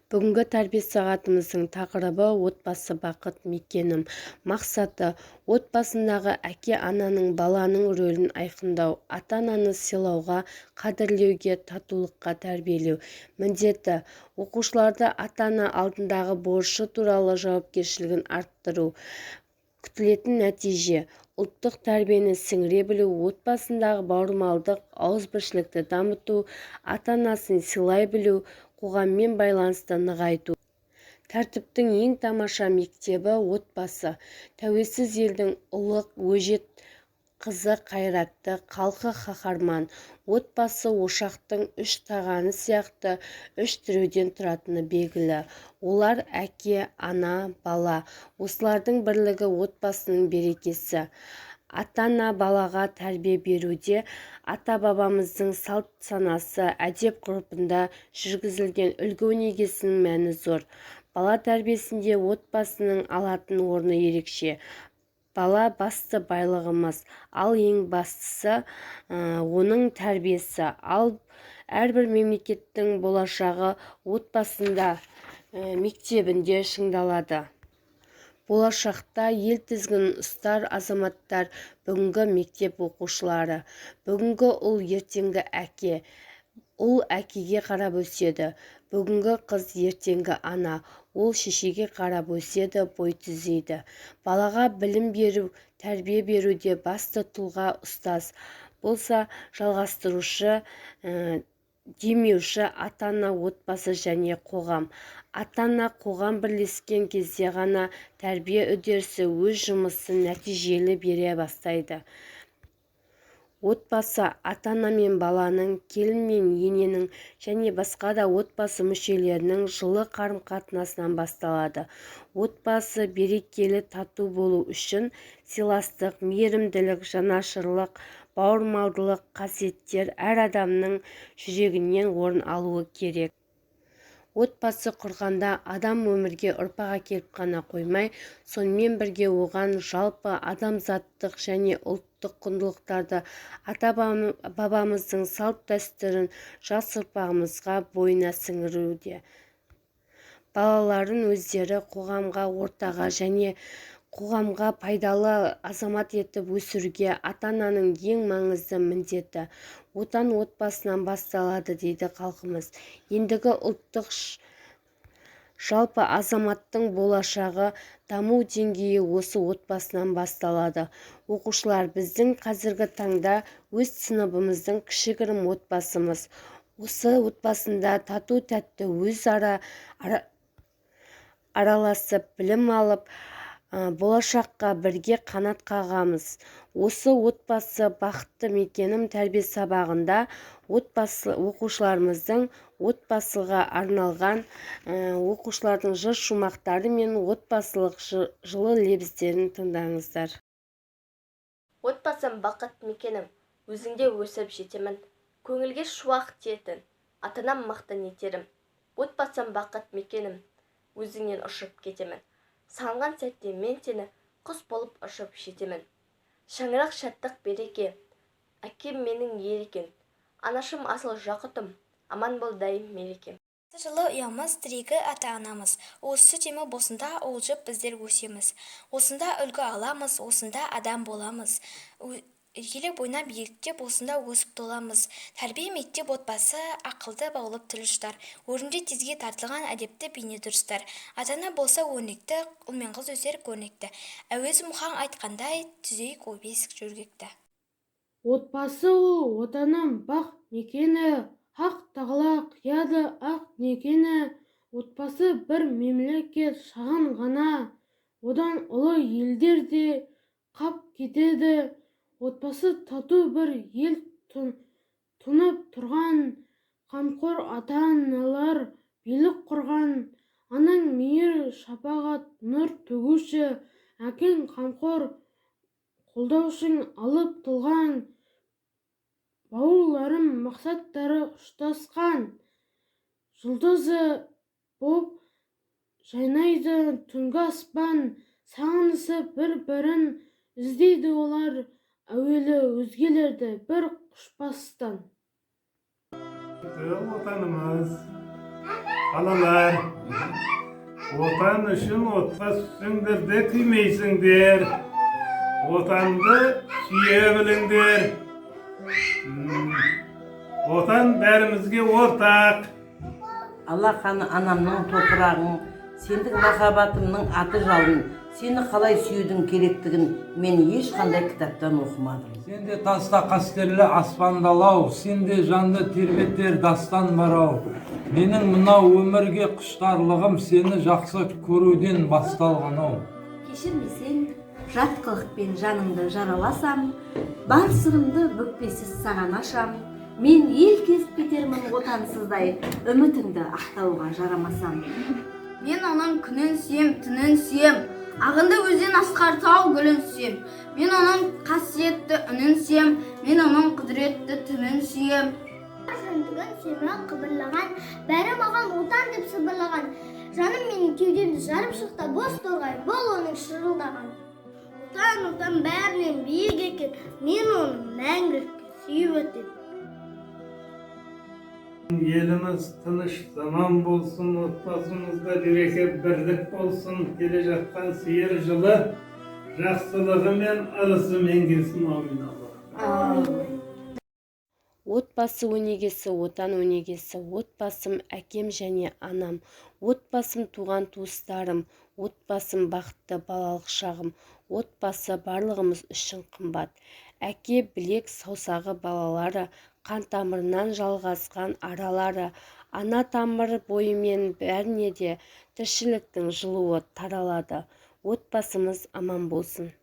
Бүгінгі тәрбие сағатымыздың тақырыбы Отбасы-бақыт мекенім. Мақсаты: отбасындағы әке-ананың, баланың рөлін айқындау, ата-ананы сыйлауға, қадірлеуге, татулыққа тәрбиелеу. Міндеті: оқушыларды ата-ана алдындағы борышы туралы жауапкершілігін арттыру. Күтілетін нәтиже: ұлттық тәрбиені сіңіре білу, отбасындағы бауырмалдық, ауызбіршілікті дамыту, ата-анасын сыйлай білу, қоғаммен байланысты нығайту. Тәртіптің ең тамаша мектебі отбасы. Тәуелсіз елдің ұлы өжет, қызы қайратты, халқы қаһарман. Отбасы ошақтың үш тағаны сияқты үш тіреуден тұратыны белгілі. Олар әке, ана, бала. Осылардың бірлігі отбасының берекесі. Ата-ана балаға тәрбие беруде ата-бабамыздың салт-санасы, әдеп-ғұрпында жүргізілген үлгі-өнегесінің мәні зор. Бала тәрбиесінде отбасының алатын орны ерекше. Бала басты байлығымыз, ал ең бастысы оның тәрбиесі. Ал әрбір мемлекеттің болашағы отбасында, мектебінде шыңдалады. Болашақта ел тізгінін ұстар азаматтар бүгінгі мектеп оқушылары. Бүгінгі ұл ертеңгі әке, ұл әкеге қарап өседі. Бүгінгі қыз ертеңгі ана, ол шешеге қарап өседі, бой түзейді. Балаға білім беру, тәрбие беруде басты тұлға ұстаз болса, жалғастырушы, демеуші ата-ана, отбасы және қоғам. Ата-ана, қоғам бірлескен кезде ғана тәрбие үдерісі өз жемісін нәтижелі бере бастайды. Отбасы ата-ана мен баланың, келін мен ененің және басқа да отбасы мүшелерінің жылы қарым-қатынасынан басталады. Отбасы берекелі, тату болу үшін сыйластық, мейірімділік, жанашырлық, бауырмалдық қасиеттер әр адамның жүрегінен орын алуы керек. Отбасы құрғанда адам өмірге ұрпақ әкеліп қана қоймай, сонымен бірге оған жалпы адамзаттық және ұлттық құндылықтарды, ата-бабамыздың салт-дәстүрін жас ұрпағымызға бойына сіңіруде. Балаларын өздері қоғамға, ортаға және қоғамға пайдалы азамат етіп өсіруге ата-ананың ең маңызды міндеті. Отан отбасынан басталады дейді халқымыз. Ендігі ұлттың, жалпы азаматтың болашағы, даму деңгейі осы отбасынан басталады. Оқушылар, біздің қазіргі таңда өз сыныбымыздың кішігірім отбасымыз. Осы отбасында тату-тәтті өзара араласып, білім алып, болашаққа бірге қанат қағамыз. Осы Отбасы бақытты мекенім тәрбие сабағында отбасы оқушыларымыздың отбасыға арналған оқушылардың жыр шумақтары мен отбасылық жылы лебіздерін тыңдаңыздар. Отбасым бақыт мекенім, өзіңде өсіп жетемін. Көңілге шуақ тиетін, ата-анам мақтан етерім. Отбасым бақыт мекенім, өзіңнен ұшып кетемін. Сағынған сәтте мен сені құс болып ұшып жетемін. Шаңырақ шаттық береке, әкем менің ер екен. Анашым асыл жақұтым, аман бол дайым мерекем. Жылы ұямыз, тірегі ата-анамыз. Уызы сүт еміп, осында уылжып біздер өсеміз. Осында үлгі аламыз, осында адам боламыз. Елеп ойнап, еліктеп, осында өсіп толамыз. Тәрбие мектеп отбасы, ақылды баулып тіл ұштар. Өрімдей тезге тартылған әдепті бейне дұрыстар. Ата-ана болса өрнекті, ұл мен қыз өсер көрнекті. Әуезов Мұхаң айтқандай, түзейік бесік жөргекті. Отбасы ол Отаным, бақ мекені, Хақ тағала қияды ақ некені. Отбасы бір мемлекет шағын ғана, одан ұлы елдер де қап кетеді. Отбасы тату бір ел тұнып тұрған, қамқор ата-аналар билік құрған. Анаң мейір, шапағат, нұр төгуші, әкең қамқор, қолдаушың алып тұлғаң. Бауырларым мақсаттары ұштасқан, жұлдызы боп жайнайды түнгі аспан. Сағынысып бір-бірін іздейді олар, әуелі өзгелерді бір құшпастан. Отанымыз. Балалар, Отан үшін отқа түссеңдер де күймейсіңдер. Отанды сүйе біліңдер. Отан бәрімізге ортақ. Алақаны анамның топырағың, сендік махаббатымның аты жалын, сені қалай сүюдің керектігін мен ешқандай кітаптан оқымадым. Сен де таста қастерлі аспандалау, сен де жанды тербетер дастан бар-ау. Менің мынау өмірге құштарлығым сені жақсы көруден басталған-ау. Кешірмесең, жат қылықпен жаныңды жараласам, бар сырымды бүкпесіз саған ашам. Мен ел кезіп кетермін отансыздай, үмітіңді ақтауға жарамасам. Мен оның күнін сүйем, түнін сүйем, ағынды өзен, асқар тау гүлін сүйем. Мен оның қасиетті үнін сүйем, мен оның құдіретті түнін сүйем. Жантігін сүйме қыбырлаған, бәрі маған «Отан» деп сыбырлаған. Жаным менің кеудемді жарып шықты боз торғай, бол оның шырылдаған. Отан, Отан бәрінен биік екен, мен оны мәңгілікке сүйіп өтем. Еліміз тыныш заман болсын, отбасымызда береке, бірлік болсын. Келе жатқан сиыр жылы жақсылығы мен ырысымен келсін. Аумин, Алла. Отбасы өнегесі, Отан өнегесі. Отбасым – әкем және анам, отбасым – туған туыстарым, отбасым – бақытты балалық шағым. Отбасы барлығымыз үшін қымбат. Әке білек саусағы балалары, қан тамырынан жалғасқан аралары. Ана тамыр бойымен бәріне де тіршіліктің жылуы таралады. Отбасымыз аман болсын.